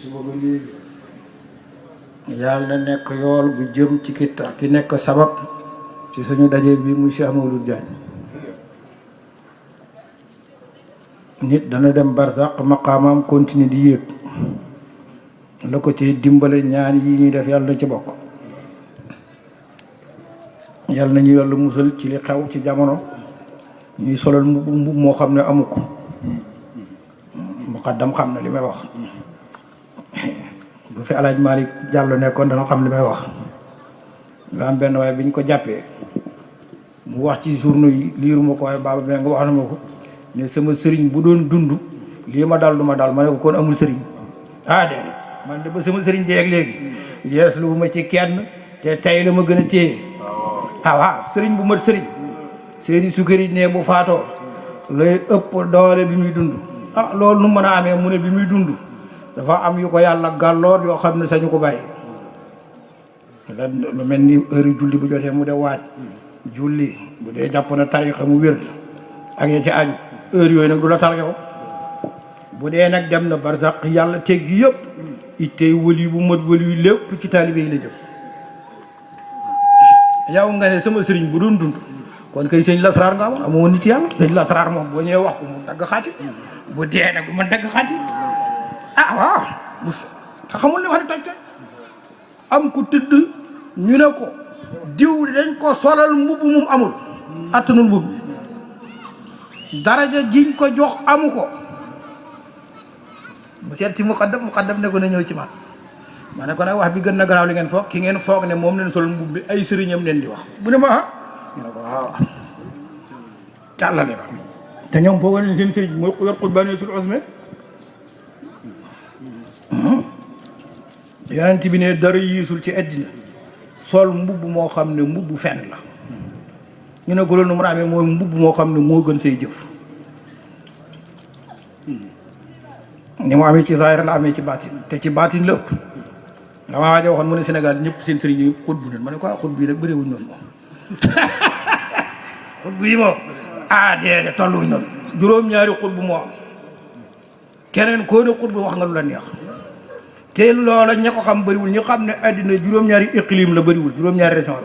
suba ba léegi yàlla na nekk yool bu jëm ci ki nekk sabab ci suñu daje bi muy Cheikh Mamadou Diagne. nit dana dem barsàq maqaamaam continue di yéeg la ko ci dimbale ñaan yi ñuy def yàlla na ci bokk. yàlla nañu yàlla musal ci li xew ci jamono ñuy solal mbubb moo xam ne amu ko muqaddam xam na li may wax bu fi alaaj Malick Diallo nekkoon dana xam li may wax. nga am benn waaye bi ñu ko jàppee mu wax ci journaux yi liiruma ko waaye baaba nga wax na ma ko ne sama sëriñ bu doon dund lii ma dal du ma dal ma ne ko kon amul sëriñ. déedéet man de ba sama sëriñ dee ak léegi yees lu ma ci kenn te tey la ma gën a téye. waaw sëriñ bu mat sëriñ seeni sukkari ne bu faatoo lay ëpp doole bi muy dund. loolu nu mën a amee mu ne bi muy dund dafa am yu ko yàlla gàlloor yoo xam ne sañu ko bàyyi. lu mel ni heure julli bu jotee mu de waaj julli bu dee jàpp na tarixa mu wér ak ya ci aju heure yooyu nag du la tarxew bu dee nag dem na barsàq yàlla teggi yëpp ittey wëli bu mat wëli yu lépp ci taalibe yi la jëm. yow nga ne sama sëriñ bu doon dund kon kay sëñ lasraar nga amoon amoo nit yàlla. sëñ lasraar moom boo ñëwee wax ko mu dagg xaati bu dee nag du man dagg xaati waaw te xamul ne wax ne toj am ku tëdd ñu ne ko diw dañ ko solal mbubb mum amul attanul mbubb mi daraja jiñ ko jox amu ko bu seet ci muqaddam ne ko na ñëw ci man ma ne ko nag wax bi gën na garaaw li ngeen foog ki ngeen foog ne moom leen solal mbubb mi ay sëriñam leen di wax bu ne ma ñu ne ko waaw càllale ba te ñoom foog ne seen sëriñ mooy yor xutbaane sul osme yonent bi ne dara yiisul ci àddina sol mbubb moo xam ne mbubb fen la ñu ne ko loolu nu mu amee mooy mbubb moo xam ne moo gën say jëf ni mu amee ci zaahir la amee ci baatin te ci baatin la ëpp dama waaja waxoon mu ne Sénégal ñëpp seen sëriñ yi xut bu nen ma ne ko xut bii nag bëriwuñ noonu moom xut bu yi moom déedéet tolluwuñ noonu juróom-ñaari xut bu moo am keneen koo ne xut bu wax nga lu la neex te loola ña ko xam bëriwul ñu xam ne àddina juróom-ñaari iqlim la bëriwul juróom-ñaari région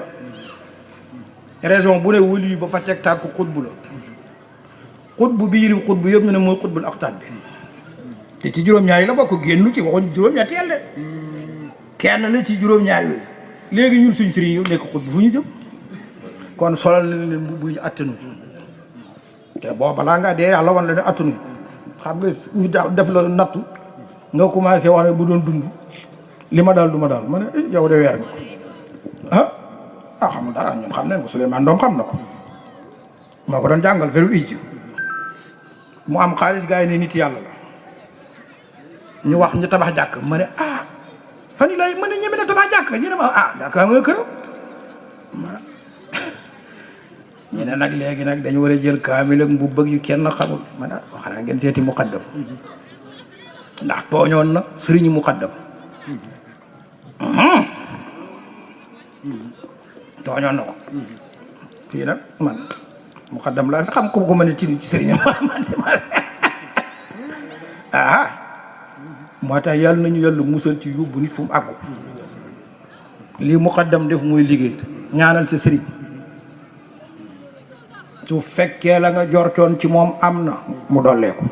la région bu ne wëli ba fa ceg tàkk xutbu la xutbu bi yilif xutbu yëpp ñu ne mooy xutbul aqtaab bi te ci juróom-ñaari la bokk génnu ci waxuñ juróom-ñetti yàlla kenn la ci juróom-ñaari yooyu léegi ñun suñ sëriñ yu nekk xutbu fu ñu jëm kon solal na leen bu ñu attanu te boo balaa ngaa dee yàlla wan la ne attanu xam nga ñu def la nattu nga commencé wax ne bu doon dund li ma daal du ma daal ma ne yow de weer nga ko xam dara ñun xam nañ ko Souleymane Doom xam na ko moo ko doon jàngal feru ijj mu am xaalis gars yi ne nit yàlla la ñu wax ñu tabax jàkk ma ne fan yi lay mën a ñeme na tabax jàkk ñu ne ma jàkka nga këram ñu ne nag léegi nag dañu war a jël kaamil ak mbubb ak yu kenn xamul ma ne xanaa ngeen seeti muqaddam ndax tooñoon na sëriñu muqaddam tooñoon na ko fii nag man muqaddam laa fi xam ko mën a ci sëriñam moo tax yàlla nañu yàlla musal ci yóbbu nit fu mu àggu lii muqaddam def muy liggéey ñaanal sa sëriñ su fekkee la nga jortoon ci moom am na mu dolleeku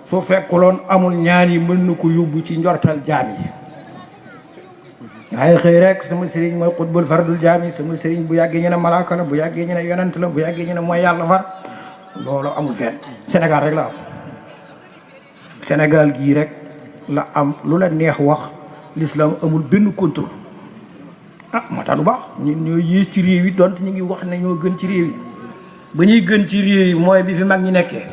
su fekkuloon amul ñaan yi mën na ko yóbbu ci njortal jaam yi waaye xëy rek sama sëriñ mooy xutbul fardul jaam yi sama sëriñ bu yàggee ñu ne malaaka la bu yàggee ñu ne yonent la bu yàggee ñu ne mooy yàlla far loolu amul fenn Sénégal rek la am Sénégal gii rek la am lu la neex wax l'islam amul benn contrôle moo tax du baax ñun ñoo yées ci réew yi donte ñu ngi wax ne ñoo gën ci réew yi ba ñuy gën ci réew yi mooy bi fi mag ñi nekkee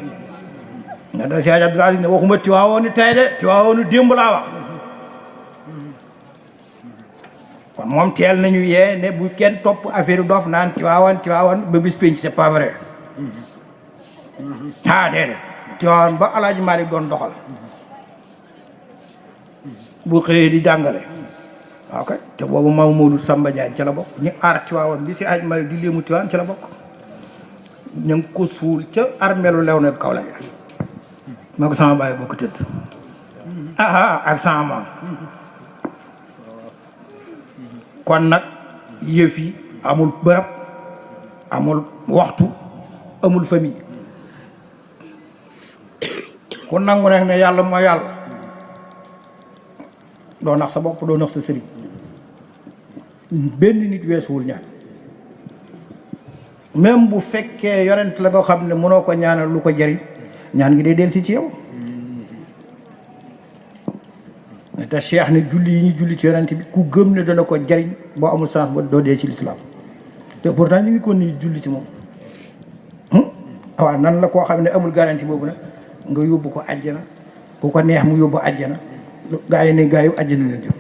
nga da Cheikh Abdoul Aziz ne waxuma Tiwaawoon tey de Tiwaawoon démb laa wax kon moom teel nañu yee ne bu kenn topp affaire doof naan Tiwaawoon ba bis penc c'est pas vrai déedéet Tiwaawoon ba Alaaji Maalik doon doxal bu xëyee di jàngale ok te boobu Mamadou Samba Diagne ca la bokk ñu aar Tiwaawoon bi si Alaaji Maalik di léemu Tiwaawoon ca la bokk ñu ngi ko suul ca armeelu lew na kaw la moo ko sama bàyyi bokk tëdd ak sama maam kon nag yëf yi amul bërëb amul waxtu amul famille ku nangu nekk ne yàlla mooy yàlla doo nax sa bopp doo nax sa sëriñ benn nit weesuwul ñaan même bu fekkee yonent la ko xam ne mënoo ko ñaanal lu ko jariñ ñaan gi day del si ci yow te cheikh ne julli yi ñu julli ci yonent bi ku gëm ne dana ko jariñ boo amul chance ba doo dee ci lislaam te pourtant ñu ngi ko ni julli ci moom waaw nan la koo xam ne amul garantie boobu nag nga yóbbu ko àjjana ku ko neex mu yóbbu àjjana gaa yi ne gaa yu àjjana leen jëm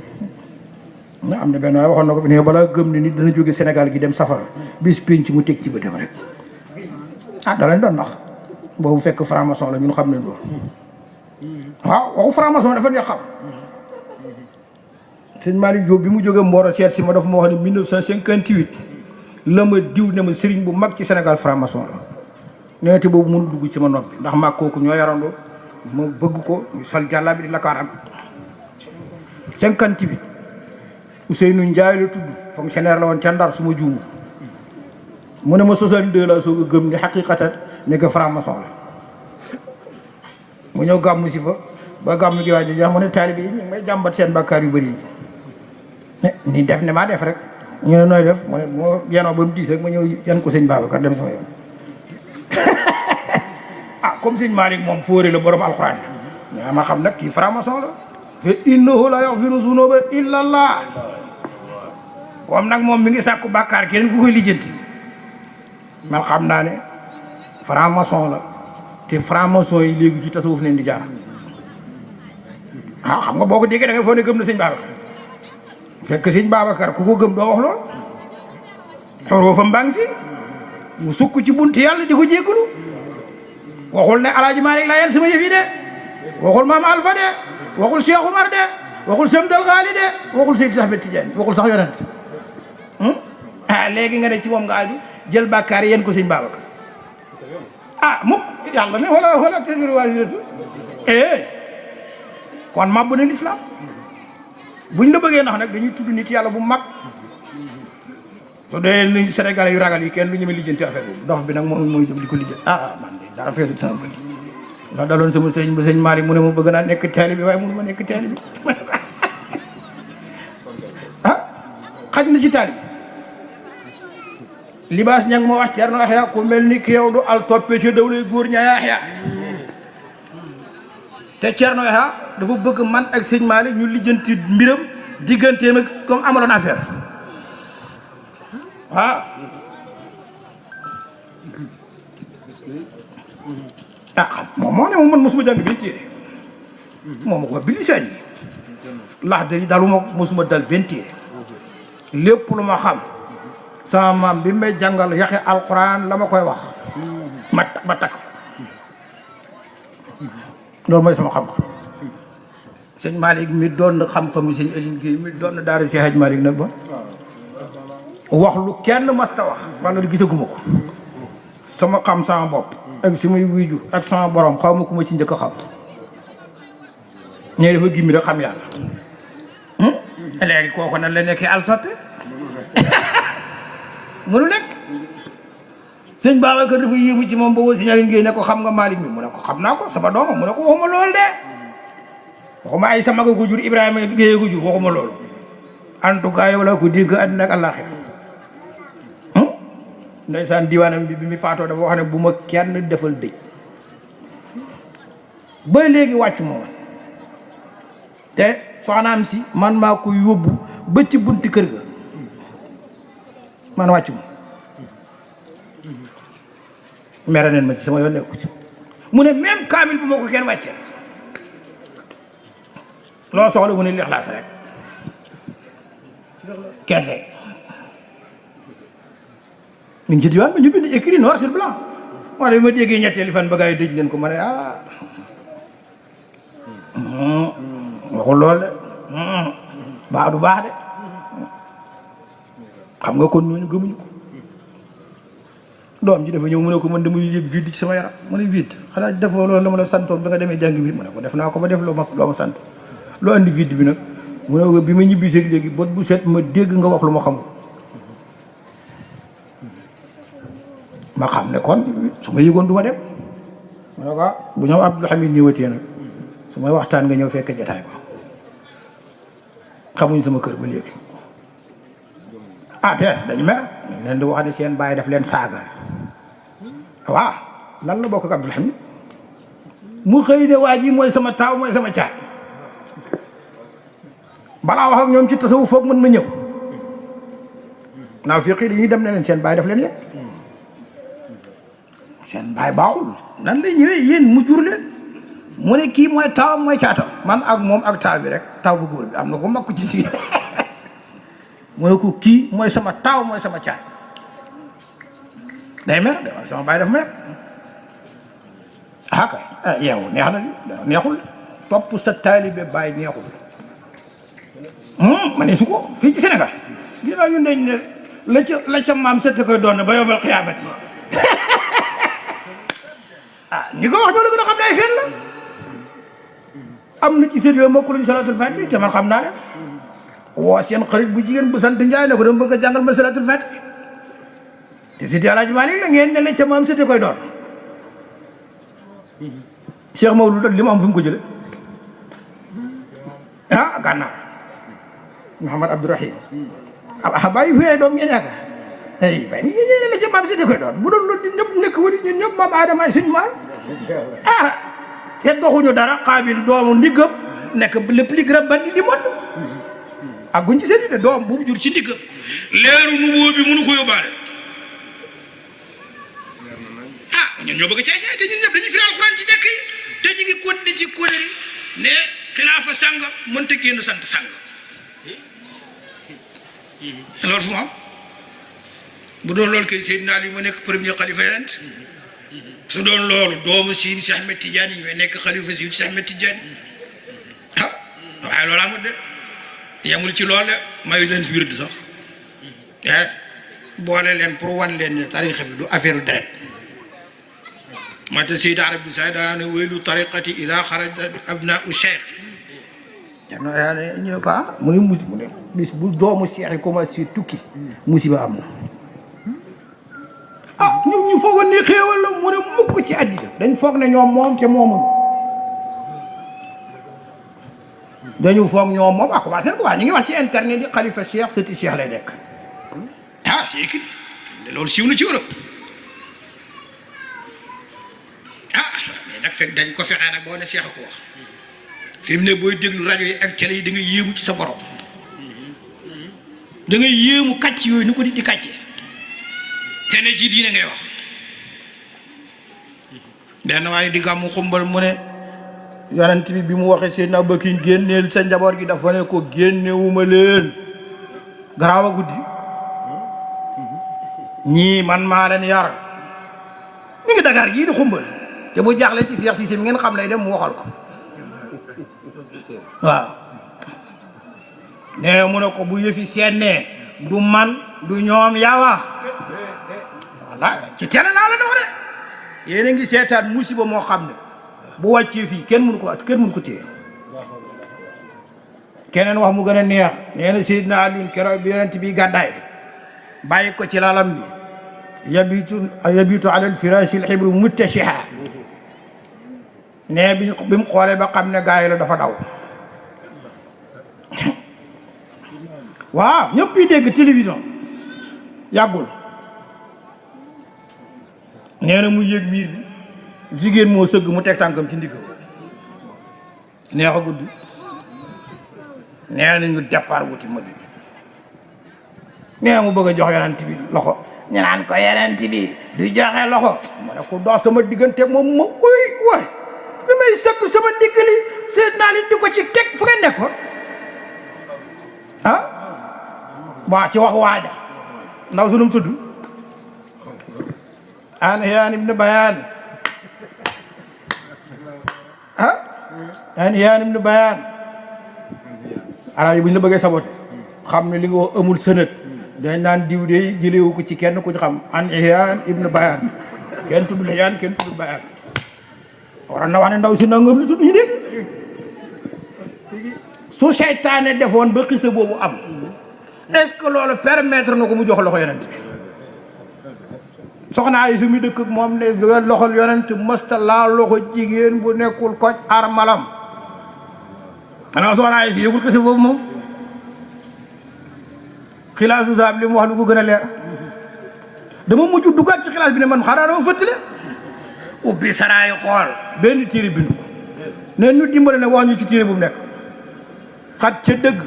nga am na benn waaye waxoon na ko ne balaa gëm ne nit dana jóge Sénégal gi dem safara bis pénc mu teg ci bëtam rek da lañ doon nax boobu fekk franc-maçon la ñun xam nañ loolu waaw waxu franc-maçon dafa neex xam sëñ Malick Diop bi mu jógee Mboro seet si ma dafa ma wax ne 1958 la ma diw ne ma sëriñ bu mag ci Sénégal franc-maçon la neeti boobu mënu dugg ci ma nopp bi ndax mag kooku ñoo yarandoo ma bëgg ko ñu sol jàllaa bi di lakaar ak 58 Ousseynou Ndiaye la tudd fonctionnaire la woon ca Ndar su ma juumu mu ne ma 62 la soog a gëm ni xaqiqatan ne que franc-maçon la mu ñëw gàmmu si fa ba gàmmu gi waaj a jeex mu ne taalibe yi ñu may jàmbat seen bàkkaar yu bëri yi ni def ne maa def rek ñu ne nooy def mu ne moo yenoo ba mu diis rek ma ñëw yan ko sëñ Babacar dem sama yoon comme sëñ Malick moom fóore la borom alxuraan la ma xam nag kii franc-maçon la fa innahu la yaghfiru zunuba illa Allah comme nag moom mi ngi sàkku bàkkaar keneen ku koy lijjanti man xam naa ne franc-maçon la te franc-maçon yi léegi ci tasawuf neen di jaar xam nga boo ko déggee da ngay foog ne gëm na sëñ Babacar fekk sëñ Babacar ku ko gëm doo wax lool xoroo fa mbaa ngi fi mu sukk ci bunti yàlla di ko jéggalu waxul ne alaaji Malick laa yel sama yëf yi de waxul maam Alpha de waxul Cheikh Oumar de waxul Semdal Xaali de waxul Seydi Ahmed Tidiane waxul sax yonent léegi nga ne ci moom nga aju jël bàkkaar yéen ko sëñ Babacar mukk yàlla ne wala taziru waaziratu kon màbb na lislaam buñ la bëggee nax nag dañuy tudd nit yàlla bu mag su dee ni Sénégalais yu ragal yi kenn lu ñeme lijjanti affaire boobu dof bi nag moom mooy jóg di ko lijjanti man de dara feesut sama bët ndax daloon sama sëñ ba sëñ Malick mu ne ma bëgg naa nekk taalibe waaye mënu ma nekk taalibe xaj na ci taalibe libaas ñang moo wax Cerno Yaxya ku mel ni ki yow du al toppe ci dawlay góor ña Yaxya te Cerno Yaxya dafa bëgg man ak sëñ Malick ñu lijjanti mbiram digganteem ak comme amaloon affaire moom moo ne moom man mosuma jàng benn téere moom ma ko wax bi lisaan yi lax dari daluma mosuma dal benn téere lépp lu ma xam sama maam bi may jàngal yaxi alquran la ma koy wax ma takk loolu mooy sama xam-xam sëñ Malick mi doon na xam-xam sëñ Aline Gueye mi doon na daara si Hadj Malick nag ba wax lu kenn masta wax wala lu gisaguma ko sama xam sama bopp ak samay wuyu ak sama borom xaw ma ku ma ci njëkk a xam ñee dafa gimmi rek xam yàlla léegi kooku nan la nekkee al toppe mënu nekk sëñ Babacar dafa yéemu ci moom boobu sëñ Aline Gueye ne ko xam nga Malick mi mu ne ko xam naa ko sama dooma mu ne ko waxuma loolu de waxuma ay sama ko jur Ibrahima Gueye ko jur waxuma loolu en tout cas yow laa ko dénk àddina ak àllaaxira ndeysaan diwaanam bi mi faatoo dafa wax ne bu ma kenn defal dëj ba léegi wàccu ma woon te soxnaam si man maa ko yóbbu ba ci bunti kër ga man wàccu ma mere neen ma ci sama yoon nekku ci mu ne même kaamil bu ma ko kenn wàccee loo soxla mu ne lixlaas rek kese mi ngi ci diwaan ba ñu bind écrit noir sur blanc moo tax bi ma déggee ñetteeli fan ba gaa yi dëj leen ko ma ne waxul lool de baax du baax de xam nga kon ñooñu gëmuñu ko doom ji dafa ñëw mu ne ko man damay yëg vide ci sama yaram mu ne vide xanaa defoo loolu la ma la santoon ba nga demee jàng bi mu ne ko def naa ko ba def loo ma sant lu andi vide bi nag mu ne ko bi ma ñibbisee léegi bët bu set ma dégg nga wax lu ma xamul ma xam ne kon su ma yëgoon du ma dem ma ne ko bu ñëw Abdul Hamid ñëwatee nag su may waxtaan nga ñëw fekk jataay ba xamuñ sama kër ba léegi dañu mer dañ leen di wax ne seen bàyyi daf leen saaga waaw lan la bokk ak Abdul Hamid mu xëy ne waa ji mooy sama taaw mooy sama caat balaa wax ak ñoom ci tasawuf foog mën ma ñëw naaw fii dañuy dem ne leen seen bàyyi daf leen yëpp seen bàyyi baaxul nan lay ñëwee yéen mu jur leen mu ne kii mooy taawam mooy caatam man ak moom ak taaw bi rek taaw bu góor bi am na ko makku ci si mu ne ko kii mooy sama taaw mooy sama caat day mer de sama bàyyi daf mer kay yeewu neex na li neexul topp sa taalibe bàyyi neexul ma ne su ko fii ci Sénégal ginnaaw ñun dañ ne la ca maam sette koy doon ba yombal xiyaamati ñi ko wax ñoo la gën a xam ne ay fen la am na ci sët yooyu mokku luñu salatul fatiha te man xam naa leen woo seen xarit bu jigéen bu sant Njaay ne ko dama bëgg a jàngal ma salatul fatiha te sëti Alaaji Maalik la ngeen ne la ca maam sette koy doon Cheikh Maodo li mu am fu mu ko jële gànnaar Mouhamad Abdourahim bàyyi fuyee doom ngeen yaakaar bay ni ñene la ca maam sette koy doon bu doon loolu ñun ñëpp nekk wari ñun ñëpp maam Adama ay suñu maam te doxuñu dara Xaabil doomu ndiggam nekk le plus grand bandit du monde ak guñ ci seen de doom bu mu jur ci ndiggam leeru nu boo bi mënu ko yóbbaale ñun ñoo bëgg caay te ñun ñëpp dañuy firi alxuraan ci jàkk yi te ñu ngi continuer ci kóolari ne xilaafa sàng mënta génn sant sàng loolu fu mu am bu doon loolu kay Seydina Ali ma nekk premier xalifa yonent su doon loolu doomu Seydi Cheikh Ahmed Tidiane ñooy nekk xalifa Seydi Cheikh Ahmed Tidiane waaye loolu amul de yemul ci loolu de mayu leen wird sax boole leen pour wan leen ne tarixa bi du affaire deret moo tax Seydi Arabi Saay daa ne wéylu tariqati ida xaraja abnau cheikh yaa ne ñu ne ko mu ne mu ne bis bu doomu cheikh yi commencé tukki musiba am na ñu foogoon ne xéewal la mu ne mukk ci àddina dañ foog ne ñoom moom te moomuñ dañu foog ñoom moom commencé ko ñu ngi wax ci internet di xalifa cheikh sëti cheikh lay nekk c'est écrit loolu siiw na ci Europe mais nag fekk dañ ko fexee nag boo ne cheikh ko wax fi mu ne booy déglu rajo yi ak télé yi da nga yéemu ci sa borom da nga yéemu kàcc yooyu ni ko di kàccee te ne ci diine ngay wax benn waaye di gàmmu xumbal mu ne yonent bi mu waxee Seydina Abubakar génneel sa njaboot gi dafa ne ko génnewuma leen garaaw a guddi ñii man maa leen yar mi ngi Dakar gii di xumbal te bu jaaxle ci Cheikh Cissé mi ngeen xam ne dem mu waxal ko waaw ne mu ne ko bu yëfi seennee du man du ñoom yawa ci télé laa la dafa de yéen a ngi seetaan musiba moo xam ne bu wàccee fii kenn mënu ko téye keneen wax mu gën a neex nee na Seydina Ali keroog bi yonent bi gàddaay bàyyi ko ci lalam bi yabitu ala alfirashi alxibru muttashiha ne bi mu xoolee ba xam ne gaa yi la dafa daw waaw ñëpp yi dégg télévision yàggul nee na mu yéeg miir bi jigéen moo sëgg mu teg tànkam ci ndiggam neex a guddi nee na ñu départ wuti Madina nee na mu bëgg a jox yonent bi loxo ñu naan ko yonent bi du joxe loxo ma ne ko dox sama digganteeg moom ma uy waay fi may sëgg sama ndiggali seet naa leen di ko ci teg fu ngeen nekkoon waa ci wax waaja ndaw sunum tudd an Hiyaan ibn Bayaan an Hiyaan ibn Bayaan arab yi bu ñu la bëggee saboté xam ne li nga wax amul sënët dañ naan diw de jëlewu ko ci kenn ku ci xam an Hiyaan ibn Bayaan kenn tudd Hiyaan kenn tudd Bayaan waroon na wax ne ndaw si nangam li tudd ñu dégg su seytaane defoon ba xisa boobu am est-ce que loolu permettre na ko mu jox loxo yonent bi soxna ay su mi dëkk moom ne loxol yonent mësta laa loxo jigéen bu nekkul koj armalam xanaa soxna ay si yëgul xisa boobu moom xilaasu saab li mu wax lu ko gën a leer dama mujj duggaat ci xilaas bi ne man xanaa dama fëttale ubbi saraayu xool benn téere bindu ko ne ñu dimbale ne wax ñu ci téere bu mu nekk xat ca dëgg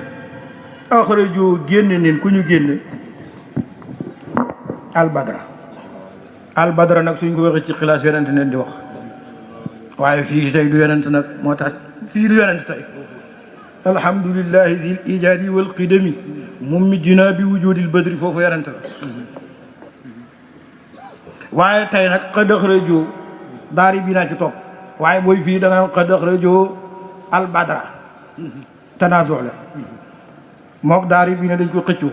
axrajoo génne neen ku ñu génne albadra nag suñ ko waxee ci xilaas yonent neen di wax waaye fii tey du yonent nag moo tax fii du yonent tey alhamdulillahi zil ijaadi wal qidami moom mi dinaa bi wujudil badri foofu yonent la waaye tey nag xad axrajoo daari bi naa ci topp waaye booy fii da nga naan xad axrajoo albadra tanaazu la mook daari bii na dañ ko xëccoo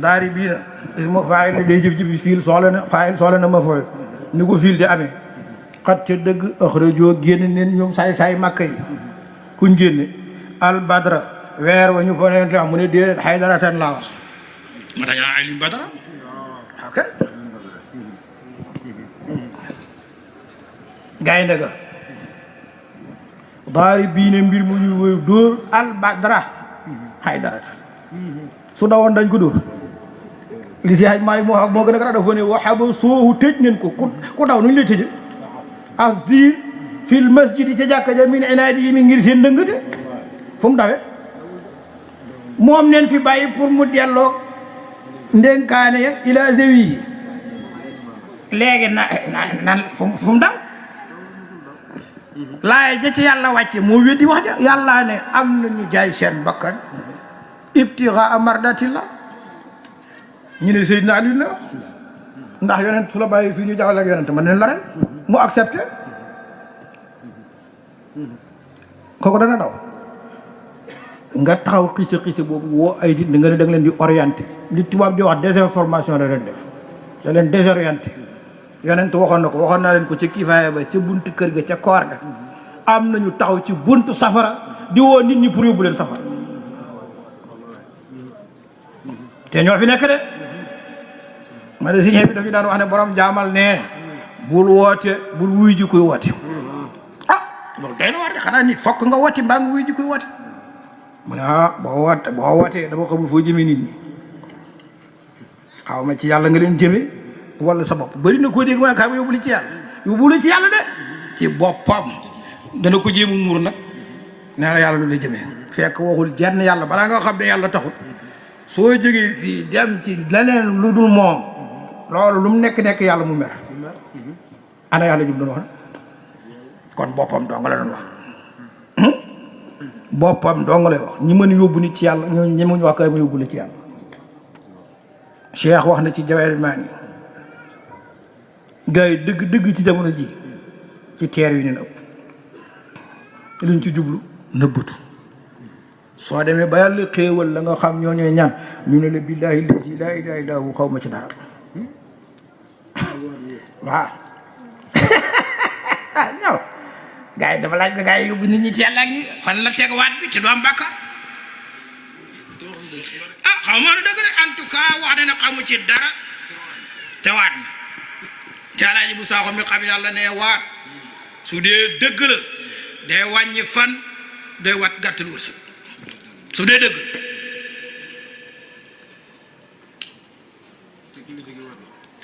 daari bii na ismu faayil la day jëf-jëf fiil soxla na faayil soxla na ma fooy ni ko fiil di amee xat ca dëgg axrajoo génn neen ñoom saay-saay màkka yi kuñ génne albadra weer wa ñu fa neen wax mu ne déedéet Haydara tan laa wax ma dañaa ay lim badara ok gaynde ga daari bii ne mbir mu ñuy woy dóor albadra Haydara su dawoon dañ ko dóor li si haj Maalik moo wax moo gën a gara dafa ne waxaba soohu tëj nañ ko ku daw nu ñu lay tëje ak si fil masjidi ca jàkka ja min inaadi mi ngir seen ndëngate fu mu dawe moom neen fi bàyyi pour mu delloo ndénkaane ya ila zewi yi léegi na fu mu daw laay ja ci yàlla wàcce moo weddi wax ja yàlla ne am nañu jaay seen bakkan ibtigaa mardatillah ñu ne Seydina Ali ne wax ndax yonent su la bàyyi fii ñu jaxal ak yonent man leen la rey mu accepté kooku dana daw nga taxaw xise boobu woo ay nit nga ne da nga leen di orienté li tubaab di wax désinformation la leen def da leen désorienté yonent waxoon na ko waxoon naa leen ko ca kifaaya ba ca buntu kër ga ca koor ga am nañu taxaw ci buntu safara di woo nit ñi pour yóbbu leen safara te ñoo fi nekk de ma ne siñe bi dafi daan wax ne borom jaamal ne bul woote bul wuy ji koy woote ah loolu day na war de xanaa nit fokk nga woote mbaa nga wuy ji koy woote mu ne boo wootee dama xamul foo jëmee nit ñi xaw ma ci yàlla nga leen jëmee wala sa bopp bëri na koo dégg ma ne kaa ma yóbbu la ci yàlla yóbbu la ci yàlla de ci boppam dana ko jéem a muur nag nee na yàlla lu la jëmee fekk waxul jenn yàlla balaa nga xam ne yàlla taxut soo jógee fii dem ci leneen lu dul moom loolu lu mu nekk yàlla mu mer ana yàlla jëm doon wax kon boppam dong la doon wax boppam dong lay wax ñi mën yóbbu nit ci yàlla ñoo ñi muñ wax kay ma yóbbu la ci yàlla Cheikh wax na ci Jawaahirul Maani gars yi dëgg ci jamono ji ci teer yu neen ëpp luñ ci jublu nëbbatu soo demee ba yàlla xéewal la nga xam ñoo ñooy ñaan ñu ne la billaahi lazi laa ilaaha illaa hu xaw ma ci dara waaw ñëw gars yi dafa laaj ba gars yi yóbbu nit ñi ci yàlla gi fan la teg waat bi ci du am bàkkaar ah xaw ma nu dëgg de en tout cas wax na ne xamu ci dara te waat na ci Alaaji bu Saaxo mi xam yàlla ne waat su dee dëgg la day wàññi fan day wat gàttal wërsëg su dee dëgg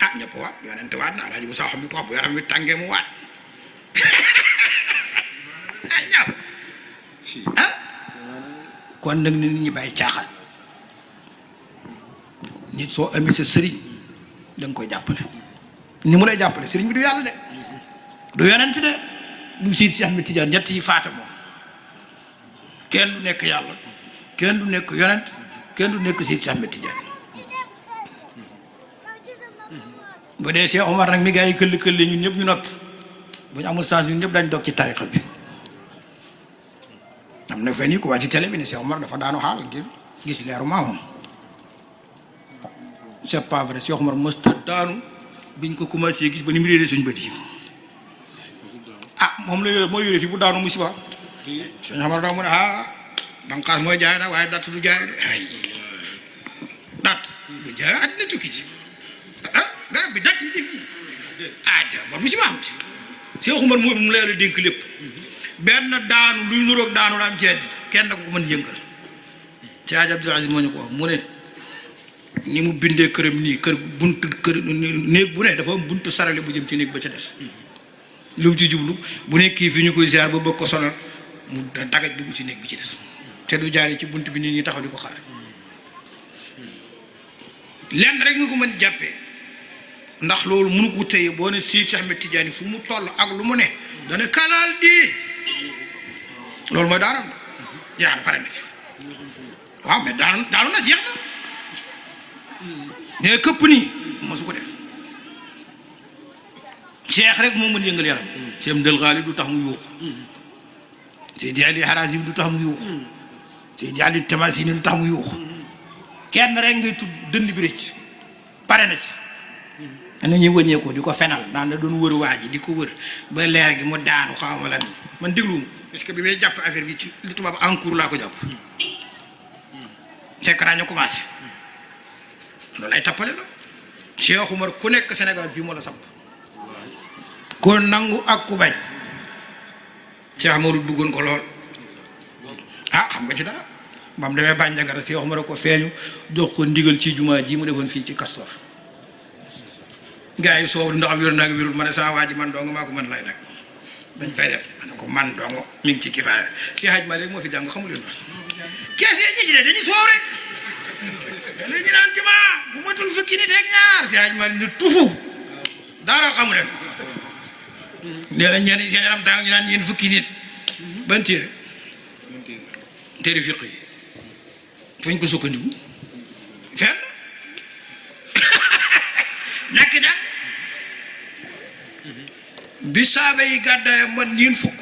ah ñëpp waat yonent waat na Alaaji bu Saaxo mi ko wax bu yaram wi tàngee mu waat ah ñaaw ah kon nag nit ñi bàyyi caaxaan nit soo amee sa sëriñ da nga koy jàppale ni mu lay jàppale sëriñ bi du yàlla de du yonent de du siit si Ahmed Tidiane ñett yi faata moom kenn du nekk yàlla kenn du nekk yonent kenn du nekk siit si Ahmed Tidiane bu dee Cheikh Omar nag mi gaa yi këll ñun ñëpp ñu noppi bu ñu amul chance ñun ñëpp dañ dog ci tariqa bi am na fen yi ko waa ci télé bi ne Cheikh Omar dafa daanu xaal ngir gis leeru maamam c'est pas vrai Cheikh Omar mësta daanu biñ ko commencé gis ba ni mu réeree suñ bët yi ah moom la moo yore fi bu daanu musiba Cheikh Omar daa mu ne banqaas mooy jaay nag waaye datt du jaay de ay datt du jaay àddina tukki ci garab bi datt bi def nii bor mu si ma am ci Seex Umar mu leer dénk lépp benn daanu luy nuroog daanu la am ci àddina kenn da ko mën yëngal ci Hadj Abdoul Aziz moo ñu ko wax mu ne ni mu bindee këram nii kër buntu kër néeg bu ne dafa am buntu sarale bu jëm ci néeg ba ca des lu mu ci jublu bu nekk kii fi ñu koy ziar ba bëgg ko sonal mu dagaj dugg ci néeg bi ci des te du jaaree ci bunt bi nit ñi taxaw di ko xaar lenn rek nga ko mën jàppee ndax loolu mënu ko téye boo ne Seydi Cheikh Ahmed Tidiane fu mu toll ak lu mu ne dana kalaal di loolu mooy daanam na jeex na pare na fi waaw mais daanu na jeex na mais këpp nii mosu ko def Cheikh rek moo mën yëngal yaram Cheikh Mdel Ghali du tax mu yuuxu Seydi Ali Harazi du tax mu yuuxu Seydi Ali Tamasini du tax mu yuuxu kenn rek ngay tudd dënd bi rëcc pare na ci na ñuy wëññeekoo di ko fenal naan da doon wër waa ji di ko wër ba leer gi mu daanu xaw ma lan man dégluwuma parce que bi may jàpp affaire bi ci li tubaab en cours laa ko jàpp fekk naa ñu commencé loolu ay tappale la Cheikh Umar ku nekk Sénégal fii moo la samp ku nangu ak ku bañ Cheikh Amadou bëggoon ko lool xam nga ci dara ba mu demee Bandiagara Cheikh Umar ko feeñu jox ko ndigal ci jumaa ji mu defoon fii ci Castor gars yi soow ndax am wér naag wérul ma ne sama waa ji man dong maa ko mën lay nag dañ fay def ma ne ko man dong mi ngi ci kifaaya si Hadj Malick moo fi jàng xamul leen kees yi ñi ci de dañuy soow rek la ñu naan jumaa bu matul fukki nit ak ñaar si Hadj Malick ni tufu dara xamu leen nee na ñenn seen yaram tàng ñu naan ñeen fukki nit ban téere fiq yi fuñ ko sukkandiku fenn ñàkk jàng bi saaba yi gàddaay man ñeen fukk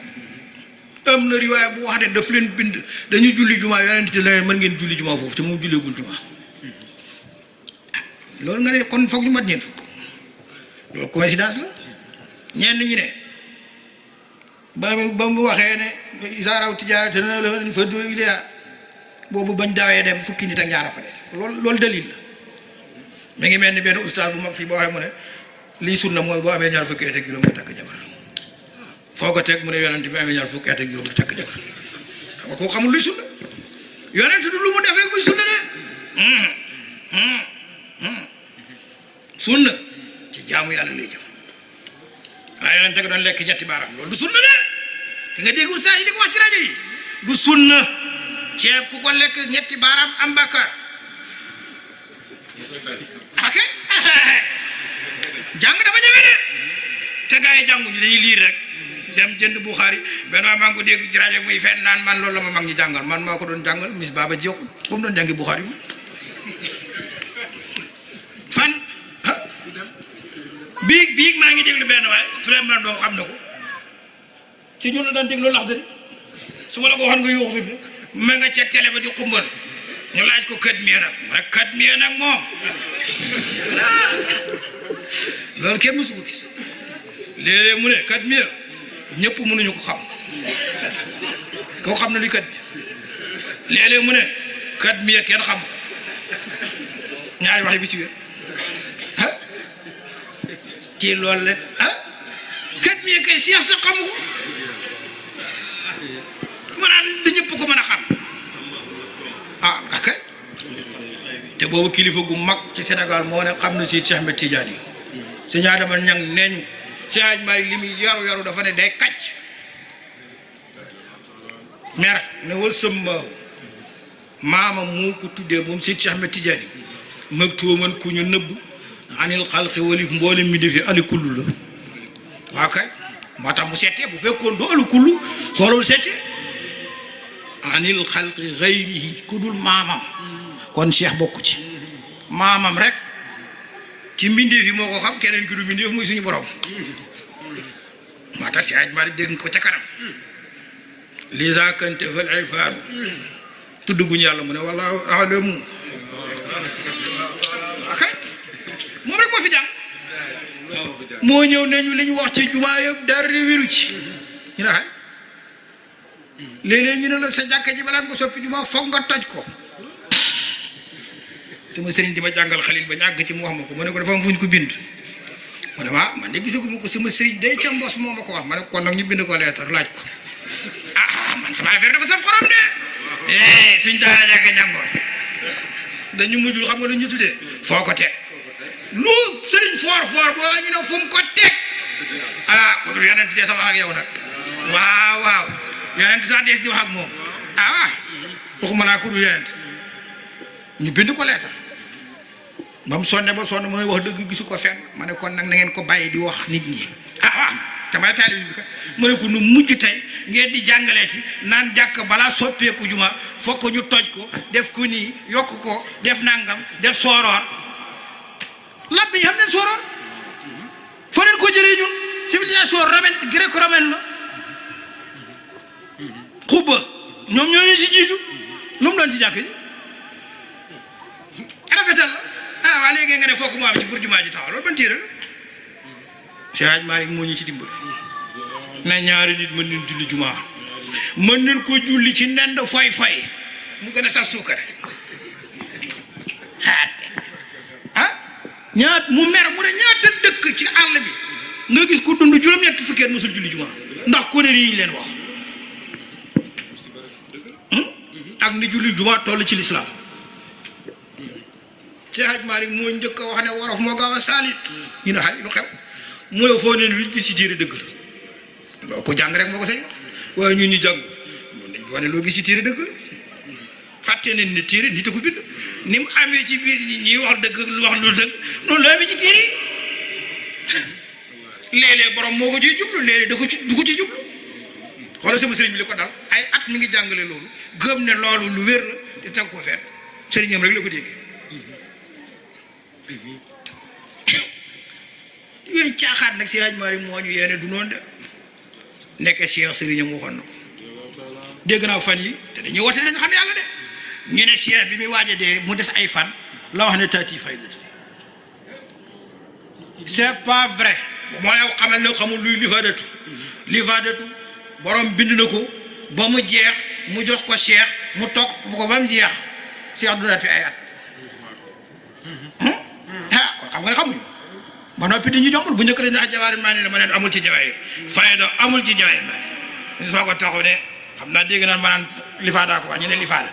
am na riwaay bu wax de daf leen bind dañuy julli jumaa yonent te leen mën ngeen julli jumaa foofu te moom julleegul jumaa loolu nga ne kon foog ñu mat ñeen fukk loolu coïncidence la ñenn ñi ne ba mu waxee ne isaaraw tijaara te na la fa do ilaa boobu bañ dawee dem fukki nit ak ñaar fa des loolu dalil la mi ngi mel ni benn ustaas bu mag fii boo waxee mu ne lii sunna mooy boo amee ñaar fukki at ak juróom nga takk jabar foo ko teg mu ne yonent bi amee ñaar fukki at ak juróom nga takk jabar xam nga koo xamul luy sunna yonent du lu mu def rek muy sunna de sunna ci jaamu yàlla lay jëm waaye yonent nga doon lekk ñetti baaraam loolu du sunna de di nga dégg ustaas yi di ko wax ci rajo yi du sunna ceeb ku ko lekk ñetti baaraam am bàkkaar ok jàng dafa ñëwee de te gaa yi jànguñu dañuy liir rek dem jënd Buxaari benn waa maa ngi ko dégg ci rajo muy fenn naan man loolu la ma mag ñi jàngal man maa ko doon jàngal mis baaba jiw fu mu doon jàngi Buxaari mu fan biig maa ngi déglu benn waaye Souleymane doo xam na ko ci ñun la daan déglu lax dëri su ma la ko waxoon nga yuuxu fi ma nga ca télé ba di xumbal ñu laaj ko kat mieux nag mu ne kat mieux nag moom loolu kenn mësu ko gis léeg-léeg mu ne kat mieux ñëpp mënuñu ko xam koo xam ne luy kat mieux léeg-léeg mu ne kat mieux kenn xam ko ñaari wax yi bi ci wér ci loolu la kat mieux kay seex sa xamu ko mu naan du ñëpp ko mën a xam kaka te boobu kilifa gu mag ci Sénégal moo ne xam na si Cheikh Ahmed Tidiane yi Sëñ Adama Ñang neeñu si Hadj Malick li muy yaru dafa ne day kàcc mer ne wal sëmmaaw maama moo ko tuddee moom si Cheikh Ahmed Tidiane yi mag tuuman ku ñu nëbb anil xalqi walif mboolem mi defi ali kullu la waaw kay moo tax mu settee bu fekkoon du ali kullu soolul settee anil xalqi xayrihi ku dul maamam kon Cheikh bokku ci maamam rek ci mbindeef yi moo ko xam keneen ki du mbindeef muy suñu borom moo tax si Hadj Malick dégg ko ca kanam lisa kante fal irfaanu tudd guñu yàlla mu ne wallahu alamu akay moom rek moo fi jàng moo ñëw ne ñu li ñu wax ci jumaa yëpp dara wéru ci ñu ne léeg-léeg ñu ne la sa jàkka ji balaa nga ko soppi juma foog nga toj ko sama sëriñ di ma jàngal xalil ba ñàgg ci mu wax ma ko ma ne ko dafa am fu ñu ko bind mu ne ma man de gisaguma ko sama sëriñ day ca mbos moo ma ko wax ma ne kon nag ñu bind ko leetar laaj ko man sama affaire dafa saf xorom de suñ daara jàkka jàngoon dañu mujjul xam nga lu ñu tuddee foo ko teg lu sëriñ foor boo ñu ne fu mu ko teg ku dul yonent dee sa wax ak yow nag waaw yonent sax dees di wax ak moom waxuma laa ku dul yonent ñu bind ko leetar moom sonne ba sonn mooy wax dëgg gisu ko fenn ma ne kon nag na ngeen ko bàyyi di wax nit ñi waaw damay taalib bi kat ma ne ko nu mujj tey ngeen di jàngalee fi naan jàkk balaa soppeeku juma fokk ñu toj ko def ko nii yokk ko def nangam def sooroor labbe yi xam ne sooroor fa leen ko jëlee ñun civilisation romaine gréco-romaine la xubba ñoom ñooñu si jiitu lu mu doon ci jàkk ji rafetal la waa léegi nga ne fokk mu am ci pour jumaa ji taxaw loolu ban téere la Cheikh Hadj Malick moo ñu ci dimbali na ñaari nit mën nañ julli jumaa mën nañ ko julli ci ndend fay mu gën a saf suukar ñaat mu mer mu ne ñaata dëkk ci àll bi nga gis ku dund juróom-ñetti fukki at mosul julli jumaa ndax konér yi ñu leen wax ak ni julli jumaa toll ci lislaam Cheikh Hadj Malick moo njëkk a wax ne wolof moo gaaw a saalit ñu ne xay lu xew mooy foo ne luñ gis ci téere dëgg la loo ko jàng rek moo ko sañ wax waaye ñun ñu jàng moom dañ foo ne loo gis ci téere dëgg la fàtte nañ ne téere nit a ko bind ni mu amee ci biir nit ñi wax dëgg wax lu dëgg noonu la amee ci téere yi léeg-léeg borom moo ko ciy jublu léeg-léeg du ko ci jublu xoolal sama sëriñ bi li ko dal ay at mi ngi jàngale loolu gëm ne loolu lu wér la te teg ko feet sëriñam rek la ko déggee yooyu caaxaat nag si Hadj Malick moo ñu yéene du noonu de nekk Cheikh sëriñam waxoon na ko dégg naa fan yi te dañuy woote dañu xam yàlla de ñu ne Cheikh bi muy waaj a dee mu des ay fan la wax ne taati faydatu c'est pas vrai moo yow xamal ne xamul luy lifaadatu borom bind na ko ba mu jeex mu jox ko Cheikh mu toog bu ko ba mu jeex Cheikh du naat fi ay at kon xam nga ne xamuñu ba noppi di ñu jombul bu njëkk dañ ndax jawaar maa ne ma ne amul ci jawaayir fayda amul ci jawaayir maa ne ñu soo ko taxaw ne xam naa dégg naan ma naan lifaada ko wax ñu ne lifaada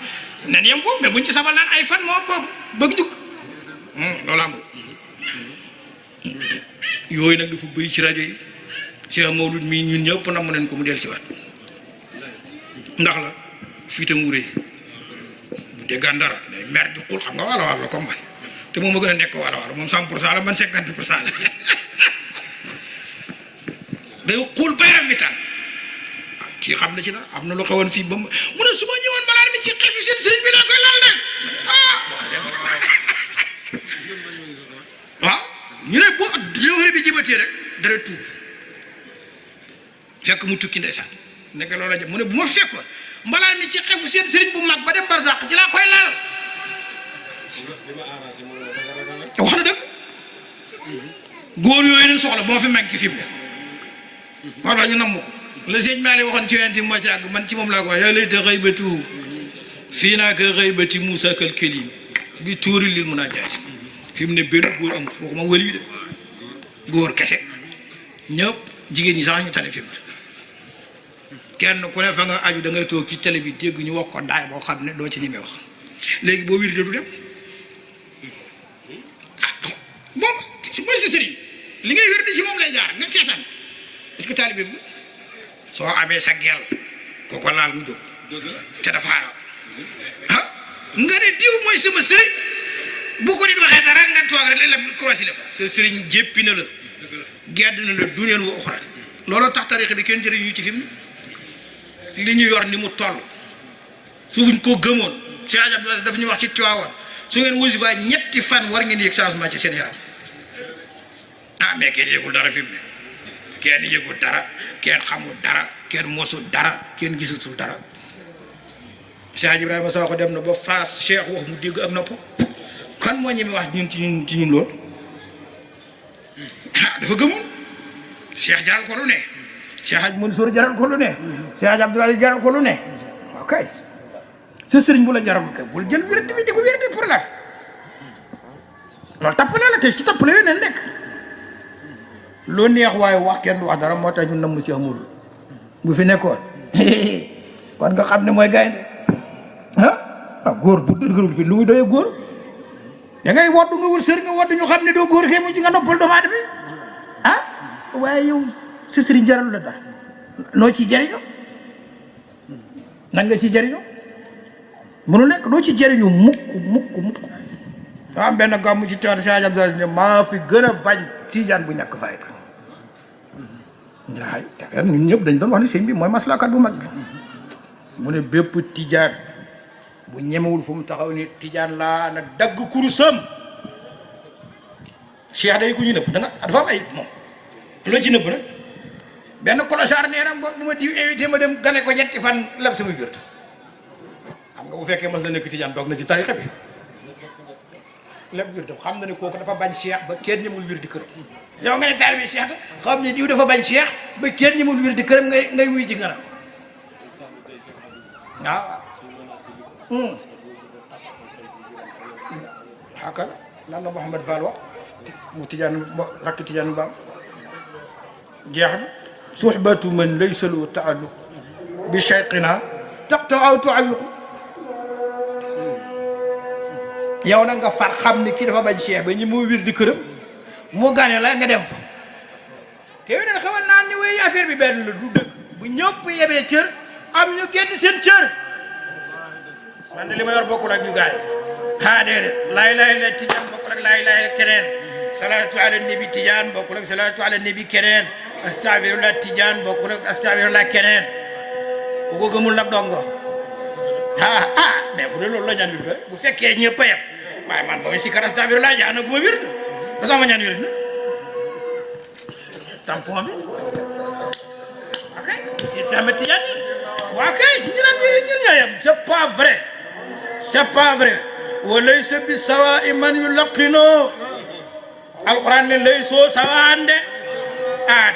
nen yem foofu mais buñ ci sabal naan ay fan moo boobu bëgg ñu ko loolu amul yooyu nag dafa bëri ci rajo yi Cheikh Mawlud mii ñun ñëpp namm nañ ko mu del ci waat ndax la fii tam wuree bu déggaan dara day mer di xul xam nga wala la comme man te moom ma gën a nekk wala moom 100% la man 50% la day xul bayram mi tànn kii xam na ci dara am na lu xewoon fii ba mu ne su ma ñëwoon balaa mi ci xefi seen sëriñ bi laa koy laal nag waaw ñu ne boo jëwëre bi jibatee rek dara tuur fekk mu tukki ndeysaan nekk loola jëm mu ne bu ma fekkoon mbalaan mi ci xefu seen sëriñ bu mag ba dem barzaq ci laa koy laal wax na dëgg góor yooyu leen soxla moo fi manqué fi mu ne moo tax ñu namm ko la sëñ Maale waxoon ci yonent moo ci àgg man ci moom laa ko wax yaa layta xaybatu fii naa ka xaybati Muusaa kal kalim bi tuuri lil munaajaat fi mu ne benn góor amul foofu ma wëli de góor kese ñëpp jigéen ñi sax ñu tane fi mu kenn ku ne fa nga aju da ngay toog ci télé bi dégg ñu wax ko daay boo xam ne doo ci ñemee wax léegi boo wiir de du dem moom mooy si sëriñ li ngay wér di ci moom lay jaar nga seetaan est-ce que taalibe bi soo amee sa gel ko ko laal mu jóg te dafa xaaral nga ne diw mooy sama sëriñ bu ko nit waxee dara nga toog rek la croisi la sa sëriñ jéppi na la gedd na la duniyaan wa uxraat looloo tax tariix bi kenn jëriñu ci fi mu li ñu yor ni mu toll su fuñ ko gëmoon Cheikh Abdou Aziz dafa ñu wax ci Tiwaawan su ngeen wasifa ñetti fan war ngeen yëg changement ci seen yaram mais kenn yëgul dara fi mu ne kenn yëgul dara kenn xamul dara kenn mosul dara kenn gisutul dara Cheikh Ibrahima Sakho dem na ba Faas Cheikh wax mu dégg ak nopp kan moo ñeme wax ñun ci ñun lool dafa gëmul Cheikh jaral ko lu ne Cheikh Hadj Mansour jaral ko lu ne Cheikh Hadj Abdoulaye jaral ko lu ne ok sa sëriñ bu la jaral kay bul jël wérdi bi di ko wérdi pour la loolu tappale la te ci tappale yooyu ne nekk lu neex waaye wax kenn du wax dara moo tax ñun nam mu Cheikh Moudou bu fi nekkoon kon nga xam ne mooy gaynde ah góor bu dëgërul fi lu muy doyee góor da ngay woddu nga wër sër nga woddu ñu xam ne doo góor kay mu ci nga noppal doomu aadama ah waaye yow sa sëriñ jaral la dara noo ci jariñoo nan nga ci jariñoo mënu nekk doo ci jariñu mukk daa am benn gàmmu ci teewat Cheikh Abdoulaye ne maa fi gën a bañ tijaan bu ñàkk fayda ñaay te ñun ñëpp dañ doon wax ne sëñ bi mooy maslaakat bu mag bi mu ne bépp tijaan bu ñemewul fu mu taxaw ni tijaan laa na dagg kurusam Cheikh day ku ñu nëbb da nga dafa am ay moom loo ci nëbb nag benn clochard nee na bu ma diw invité ma dem gane ko ñetti fan lab sama biir xam nga bu fekkee mas na nekk tijaan doog na ci tarixa bi lab biir xam na ne kooku dafa bañ Cheikh ba kenn ñemul wir di kër yow nga ne taalibe bi Cheikh xam ne diw dafa bañ Cheikh ba kenn ñemul wir di këram ngay wuy ji nga waaw xaakal lan la Mouhamed Fall wax mu tijaan rakk tijaan baam jeex na suhbatu man laysa lahu taalluq bi cheikhina taqta aw tuawiqu yow nag nga far xam ni kii dafa bañ Cheikh ba ñi moo wir di këram mu gane la nga dem fa te yow neen xamal naan ni wéy affaire bi benn la du dëgg bu ñëpp yebee cër am ñu gedd seen cër man de li ma yor bokkul ak ñu gaay déedéet laay la tijaan bokkul ak laay la keneen salaatu ala nabi tijaan bokkul ak salaatu ala nabi keneen astafirullah tijaan bokkul ak astafirullah keneen ku ko gëmul nag dongo mais bu dee loolu la ñaan wir bu fekkee ñëpp a yem waaye man ba ma si kar astafirullah ñaan na gu ma wir da tax ma ñaan wir na tampon bi ok si sama tijaan yi waa kay ñu naan ñun ñoo yem c'est pas vrai wa laysa bi sawa'i man yulaqino alquran ne laysoo sawaan de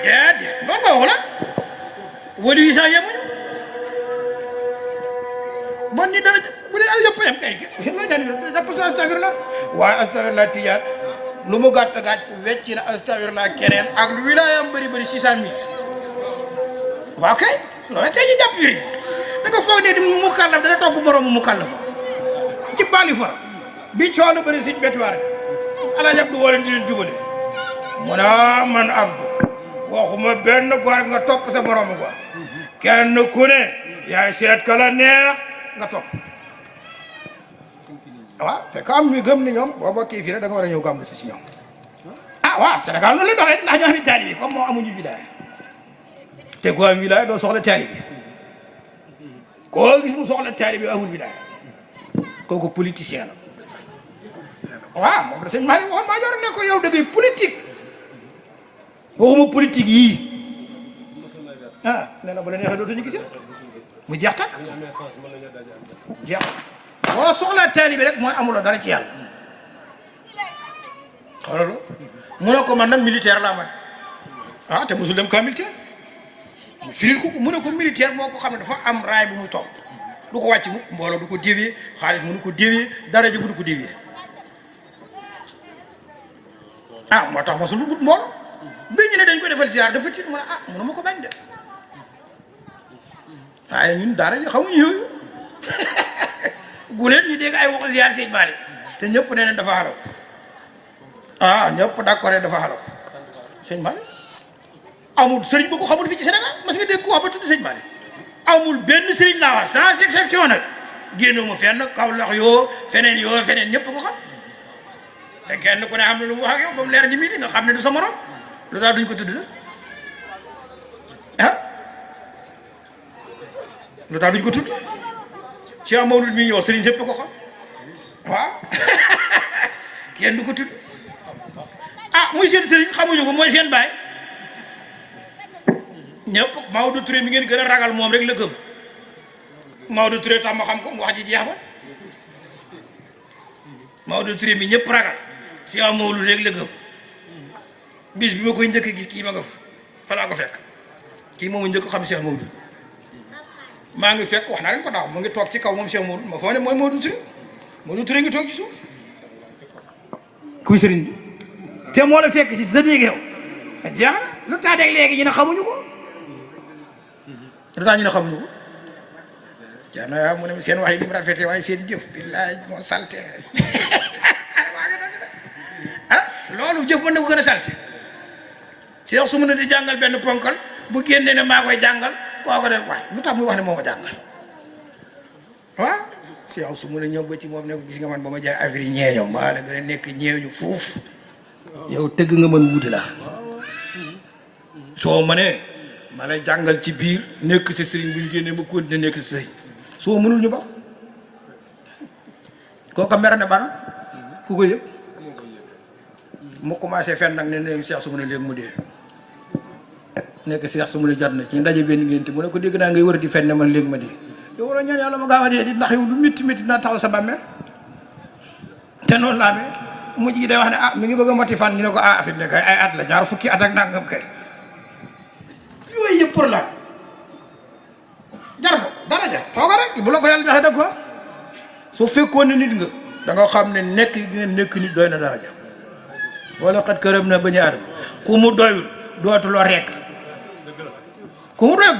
déedéet loolu ba waxu la wali yi sax yemuñu bon ni dara bu dee ay yëpp yem kay loo ñaan jàpp sa astafirullah waaye astafirullah tijaan lu mu gàtt wecci na astafirullah keneen ak lu wilaayam bëri 600 000 waaw kay loolu tey ñu jàpp yuri da nga foog ne ni mu kàllaf dana topp moroomu mu kàllaf ci bali fara bi coono bëri siñ bettiwaar Alaaji Abdu woo leen di leen jubale mu ne man Abdu waxuma benn góor nga topp sa moroomu góor kenn ku ne yaay seet ka la neex nga topp waaw fekk am ñu gëm ni ñoom boo bokkee fii rek da nga war a ñëw gàmmu si ñoom waaw Sénégal noonu la doxee ndax ñoo xam ne taalibe comme moo amuñu wilaaya te ku am wilaaya doo soxla taalibe koo gis mu soxla taalibe amul wilaaya kooku politicien la waaw moom la sëñ Malick waxoon maa jox ne ko yow da ngay politique waxuma politique yii nee na bu la neexee dootuñu gisee mu jeex takk jeex boo soxlaa taalibe rek mooy amuloo dara ci yàlla xoolal mu ne ko man nag militaire laa may te mosul dem camp militaire mu firil ko mu ne ko militaire moo ko xam ne dafa am raay bu muy topp du ko wàcc mukk mbooloo du ko dévier xaalis mënu ko dévier dara ji bu du ko dévier moo tax mosul wut mbooloo bi ñu ne dañ ko defal ziar dafa tiit mu ne mënu ma ko bañ de waaye ñun daara ji xamuñu yooyu guleet ñu dégg ay waxu ziar sëñ Malick te ñëpp nee nañ dafa xalako ñëpp d'accord dafa xalako sëñ Malick amul sëriñ bu ko xamul fii ci Sénégal mas nga dégg ko wax ba tudd sëñ Malick amul benn sëriñ laa wax sans exception nag génnuma fenn Kaolack feneen ñëpp ko xam te kenn ku ne am na lu mu wax ak yow ba mu leer ni mii nga xam ne du sa morom lu daal duñ ko tudd la lu tax duñ ko tudd Cheikh Mawlud mii ñëw sëriñ sëpp ko xam waaw kenn du ko tudd muy seen sëriñ xamuñu ko mooy seen baay ñëpp Maodo Touré mi ngeen gën a ragal moom rek la gëm Maodo Touré tax ma xam ko mu wax ji jeex ba Maodo Touré mi ñëpp ragal Cheikh Mawlud rek la gëm bis bi ma koy njëkk gis kii ma nga fa laa ko fekk kii moom njëkk xam Cheikh Maodo maa ngi fekk wax naa leen ko daaw mu ngi toog ci kaw moom Cheikh Maodo ma foo ne mooy Maodo Touré ngi toog ci suuf kuy sëriñ bi te moo la fekk si sa néeg yow jeex lu tax de léegi ñu ne xamuñu ko lu tax ñu ne xamuñu ko jar na waaw mu ne seen wax yi ni mu rafetee waaye seen jëf billaay moo salte waa nga dëgg de ah loolu jëf mën na ko gën a salte Cheikh su mu ne di jàngal benn ponkal bu génnee ne maa koy jàngal koo ko def waaye lu tax muy wax ne moo ko jàngal waaw Cheikh su mu ne ñëw ba ci moom ne ko gis nga man ba ma jaay affaire yi ñeeño maa la gën a nekk ñeeñu fuuf yow tëgg nga mën wuute la soo mënee ma lay jàngal ci biir nekk si sëriñ bu ñu génnee ma continuer nekk si sëriñ soo mënul ñu ba kooka mer ne ban ku ko yëg mu commencé fenn nag ne léegi Cheikh su mu ne léegi mu dee nekk Cheikh su mu ne jot na ci ndaje benn ngénte mu ne ko dégg naa ngay wër di fenn man léegi ma dee yow war a ñaan yàlla ma gaaw a dee di ndax yow lu métti métti dinaa taxaw sa bàmmeel te noonu laa amee mujj gi day wax ne ah mi ngi bëgg a moti fan ñu ne ko ah fi mu ne kay ay at la ñaar fukki at ak nangam kay yooyu yëpp pour la jar na ko dara jar tooga rek bu la ko yàlla joxe dëgg ko su fekkoon ne nit nga da nga xam ne nekk ngeen nekk nit doy na dara jar wala xat këram na bañu adama ku mu doyul dootuloo rekk ku mu doyul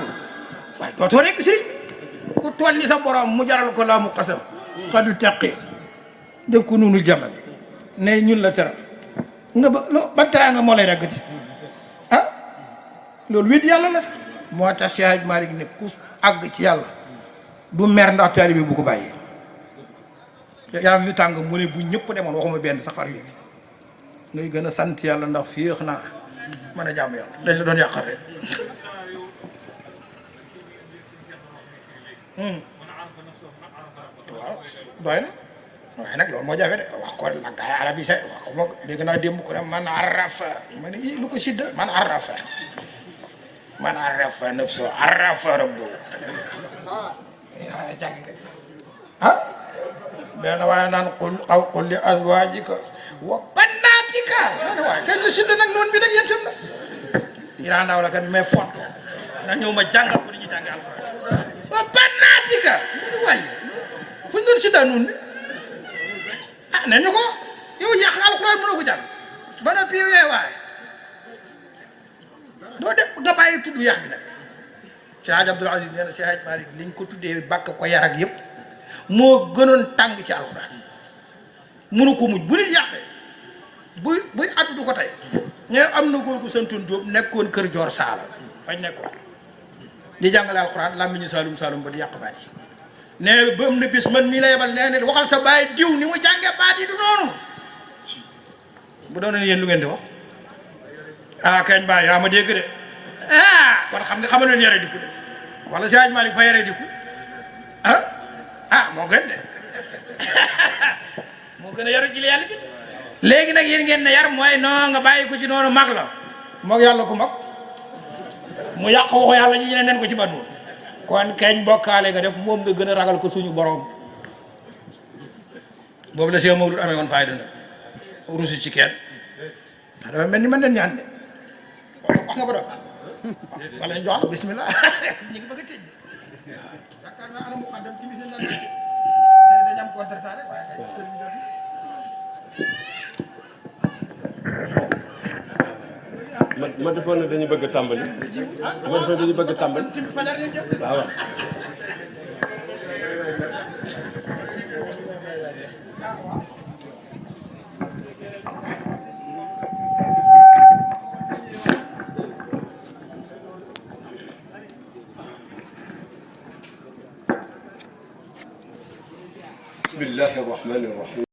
waaye dootoo rekk sëriñ ku toll ni sa borom mu jaral ko laa mu xasam xadu teqi def ko nunul jaman ne ñun la teral nga ba ban teraa nga moo lay reggati ah loolu wét yàlla la sax moo tax Cheikh Hadj Malick ne ku àgg ci yàlla du mer ndax taalibe bi bu ko bàyyi yaram yu tàng mu ne bu ñëpp demoon waxuma benn safar léegi ngay gën a sant yàlla ndax féex naa mën a jaamu yàlla dañ la doon yàqal rek waaw doy na waaye nag loolu moo jafe de wax ko la gaay arab yi say wax ko moo dégg naa démb ko ne man arafa ma ne i lu ko sidda man arafa nafsu arafa rabbu ah benn waaye naan qul li azwaajika wa bannaatika ma ne waaye kañ la sidda nag noonu bi nag yéen tam nag Iran ndaw la kat mais font na ñëw ma jàngal ko ni ñu jàngi alxuraan wa bannaatika ma ne waaye fu ñu doon sidda noonu bi ah ne ñu ko yow yàq alxuraan mënoo ko jàng ba noppi yow yaay waaye doo def nga bàyyi tudd yàq bi nag Cheikh Hadj Abdoul Aziz nee na Cheikh Hadj Malick liñ ko tuddee bàkk ko yar ak yëpp moo gënoon tàng ci alxuraan mënu ko muñ bu nit yàqee buy addu du ko tey ñee am na góor gu santoon Jóob nekkoon kër Joor Saala fañ nekkoon di jàngale alxuraan làmmiñu saalum saalum ba di yàq baat yi nee ba am na bis man mii la yebal nee ne waxal sa baay diw ni mu jàngee baat yi du noonu bu doon ne yéen lu ngeen di wax ah kañ baay yaa ma dégg de ah kon xam nga xamal leen yare diku de wala si Hadj Malick fa yare diku moo gën de moo gën a yaru ci li yàlla bi léegi nag yéen ngeen ne yar mooy non nga bàyyi ko ci noonu mag la moog yàlla ku mag mu yàq waxu yàlla ñi ne nen ko ci banwoon kon keñ bokkaale nga def moom nga gën a ragal ko suñu borom boobu la Cheikh Maodo amee woon fayda nag rusu ci kenn ndax dafa mel ni man leen ñaan de wax nga ba doon wala ñu jox la bismillah ñu ngi bëgg a tëj de yaakaar naa ana mu xaddam ci bismillah dañ am contrat rek waaye tey ma defoon ne dañu bëgg a tàmbali ma defoon dañu bëgg a tàmbali waaw bismillahi rahmani rahim